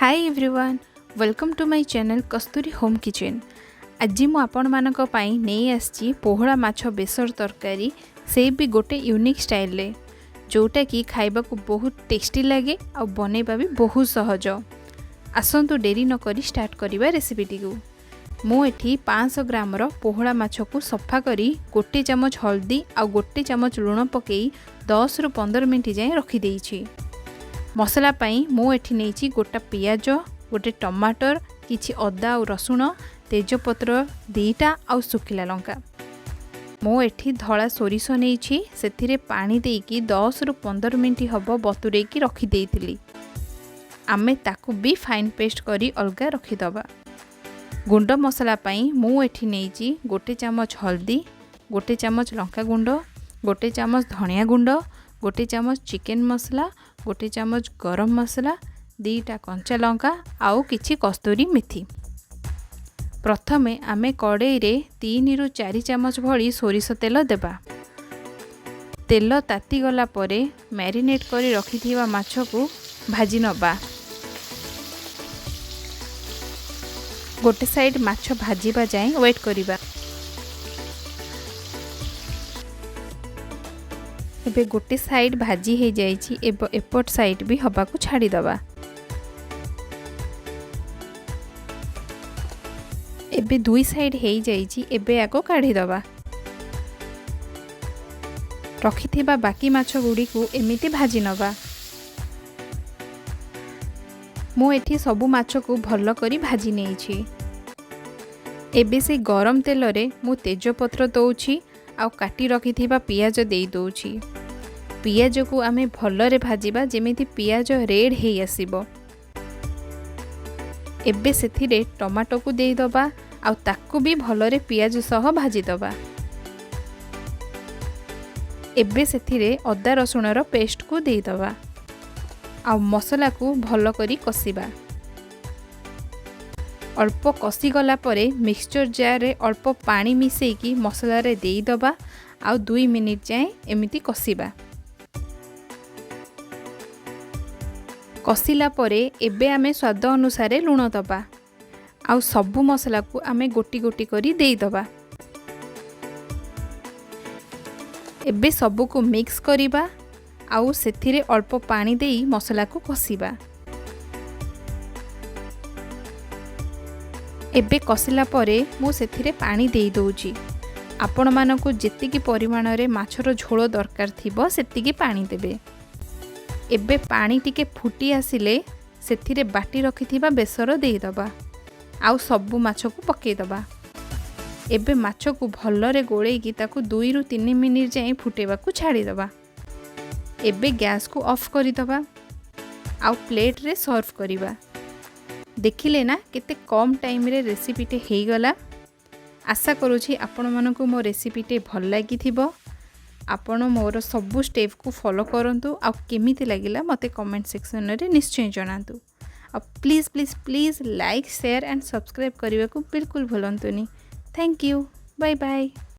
Hi everyone, welcome to my channel Kasturi home kitchen. ଆଜି ମୁଁ ଆପଣମାନଙ୍କ ପାଇଁ ନେଇ ଆସିଛି ପୋହଳା ମାଛ ବେସର ତରକାରୀ, ସେ ବି ଗୋଟେ ୟୁନିକ୍ ଷ୍ଟାଇଲରେ, ଯେଉଁଟାକି ଖାଇବାକୁ ବହୁତ ଟେଷ୍ଟି ଲାଗେ ଆଉ ବନେଇବା ବି ବହୁତ ସହଜ। ଆସନ୍ତୁ, ଡେରି ନକରି ଷ୍ଟାର୍ଟ କରିବା ରେସିପିଟିକୁ। ମୁଁ ଏଠି 500 ଗ୍ରାମର ପୋହଳା ମାଛକୁ ସଫା କରି ଗୋଟେ ଚାମଚ ହଳଦୀ ଆଉ ଗୋଟେ ଚାମଚ ଲୁଣ ପକାଇ 10ରୁ 15 ମିନିଟ୍ ଯାଏଁ ରଖିଦେଇଛି। ମସଲା ପାଇଁ ମୁଁ ଏଠି ନେଇଛି ଗୋଟା ପିଆଜ, ଗୋଟେ ଟମାଟର, କିଛି ଅଦା ଆଉ ରସୁଣ, ତେଜପତ୍ର 2ଟା ଆଉ ଶୁଖିଲା ଲଙ୍କା। ମୁଁ ଏଠି ଧଳା ସୋରିଷ ନେଇଛି। ସେଥିରେ ପାଣି ଦେଇକି 10ରୁ 15 ମିନିଟ୍ ହେବ ବତୁରେଇକି ରଖିଦେଇଥିଲି। ଆମେ ତାକୁ ବି ଫାଇନ୍ ପେଷ୍ଟ କରି ଅଲଗା ରଖିଦେବା। ଗୁଣ୍ଡ ମସଲା ପାଇଁ ମୁଁ ଏଠି ନେଇଛି ଗୋଟେ ଚାମଚ ହଳଦୀ, ଗୋଟେ ଚାମଚ ଲଙ୍କା ଗୁଣ୍ଡ, ଗୋଟେ ଚାମଚ ଧନିଆ ଗୁଣ୍ଡ, ଗୋଟେ ଚାମଚ ଚିକେନ୍ ମସଲା, ଗୋଟେ ଚାମଚ ଗରମ ମସଲା, 2ଟା କଞ୍ଚା ଲଙ୍କା ଆଉ କିଛି କସ୍ତୁରୀ ମେଥି। ପ୍ରଥମେ ଆମେ କଡ଼େଇରେ 3ରୁ 4 ଚାମଚ ଭଳି ସୋରିଷ ତେଲ ଦେବା। ତେଲ ତାତିଗଲା ପରେ ମ୍ୟାରିନେଟ୍ କରି ରଖିଥିବା ମାଛକୁ ଭାଜି ନେବା। ଗୋଟେ ସାଇଡ଼୍ ମାଛ ଭାଜିବା ଯାଏଁ ୱେଟ୍ କରିବା। ଏବେ ଗୋଟେ ସାଇଡ଼୍ ଭାଜି ହେଇଯାଇଛି। ଏବେ ଏପଟ ସାଇଡ଼୍ ବି ହେବାକୁ ଛାଡ଼ିଦେବା। ଏବେ ଦୁଇ ସାଇଡ଼୍ ହେଇଯାଇଛି। ଏବେ ୟାକୁ କାଢ଼ିଦେବା। ରଖିଥିବା ବାକି ମାଛ ଗୁଡ଼ିକୁ ଏମିତି ଭାଜି ନେବା। ମୁଁ ଏଠି ସବୁ ମାଛକୁ ଭଲ କରି ଭାଜି ନେଇଛି। ଏବେ ସେ ଗରମ ତେଲରେ ମୁଁ ତେଜପତ୍ର ଦେଉଛି ଆଉ କାଟି ରଖିଥିବା ପିଆଜ ଦେଇ ଦେଉଛି। ପିଆଜକୁ ଆମେ ଭଲରେ ଭାଜିବା, ଯେମିତି ପିଆଜ ରେଡ଼୍ ହେଇ ଆସିବ। ଏବେ ସେଥିରେ ଟମାଟୋକୁ ଦେଇଦେବା ଆଉ ତାକୁ ବି ଭଲରେ ପିଆଜ ସହ ଭାଜିଦେବା। ଏବେ ସେଥିରେ ଅଦା ରସୁଣର ପେଷ୍ଟକୁ ଦେଇଦେବା ଆଉ ମସଲାକୁ ଭଲ କରି କଷିବା। ଅଳ୍ପ କଷିଗଲା ପରେ ମିକ୍ସଚର୍ ଜାର୍ରେ ଅଳ୍ପ ପାଣି ମିଶାଇକି ମସଲାରେ ଦେଇଦେବା ଆଉ 2 ମିନିଟ୍ ଯାଏଁ ଏମିତି କଷିବା। କଷିଲା ପରେ ଏବେ ଆମେ ସ୍ୱାଦ ଅନୁସାରେ ଲୁଣ ଦେବା ଆଉ ସବୁ ମସଲାକୁ ଆମେ ଗୋଟି ଗୋଟି କରି ଦେଇଦେବା। ଏବେ ସବୁକୁ ମିକ୍ସ କରିବା ଆଉ ସେଥିରେ ଅଳ୍ପ ପାଣି ଦେଇ ମସଲାକୁ କଷିବା। ଏବେ କଷିଲା ପରେ ମୁଁ ସେଥିରେ ପାଣି ଦେଇ ଦେଉଛି। ଆପଣମାନଙ୍କୁ ଯେତିକି ପରିମାଣରେ ମାଛର ଝୋଳ ଦରକାର ଥିବ, ସେତିକି ପାଣି ଦେବେ। ଏବେ ପାଣି ଟିକେ ଫୁଟି ଆସିଲେ ସେଥିରେ ବାଟି ରଖିଥିବା ବେସର ଦେଇଦେବା ଆଉ ସବୁ ମାଛକୁ ପକାଇଦେବା। ଏବେ ମାଛକୁ ଭଲରେ ଗୋଳେଇକି ତାକୁ 2ରୁ 3 ମିନିଟ୍ ଯାଏଁ ଫୁଟେଇବାକୁ ଛାଡ଼ିଦେବା। ଏବେ ଗ୍ୟାସ୍କୁ ଅଫ୍ କରିଦେବା ଆଉ ପ୍ଲେଟ୍ରେ ସର୍ଭ କରିବା। ଦେଖିଲେ ନା, କେତେ କମ୍ ଟାଇମ୍ରେ ରେସିପିଟେ ହେଇଗଲା। ଆଶା କରୁଛି ଆପଣମାନଙ୍କୁ ମୋ ରେସିପିଟି ଭଲ ଲାଗିଥିବ। ଆପଣ ମୋର ସବୁ ଷ୍ଟେପ୍କୁ ଫଲୋ କରନ୍ତୁ ଆଉ କେମିତି ଲାଗିଲା ମୋତେ କମେଣ୍ଟ ସେକ୍ସନରେ ନିଶ୍ଚୟ ଜଣାନ୍ତୁ। ଆଉ please, please, please like, share and subscribe କରିବାକୁ ବିଲକୁଲ ଭୁଲନ୍ତୁନି। Thank you, bye bye.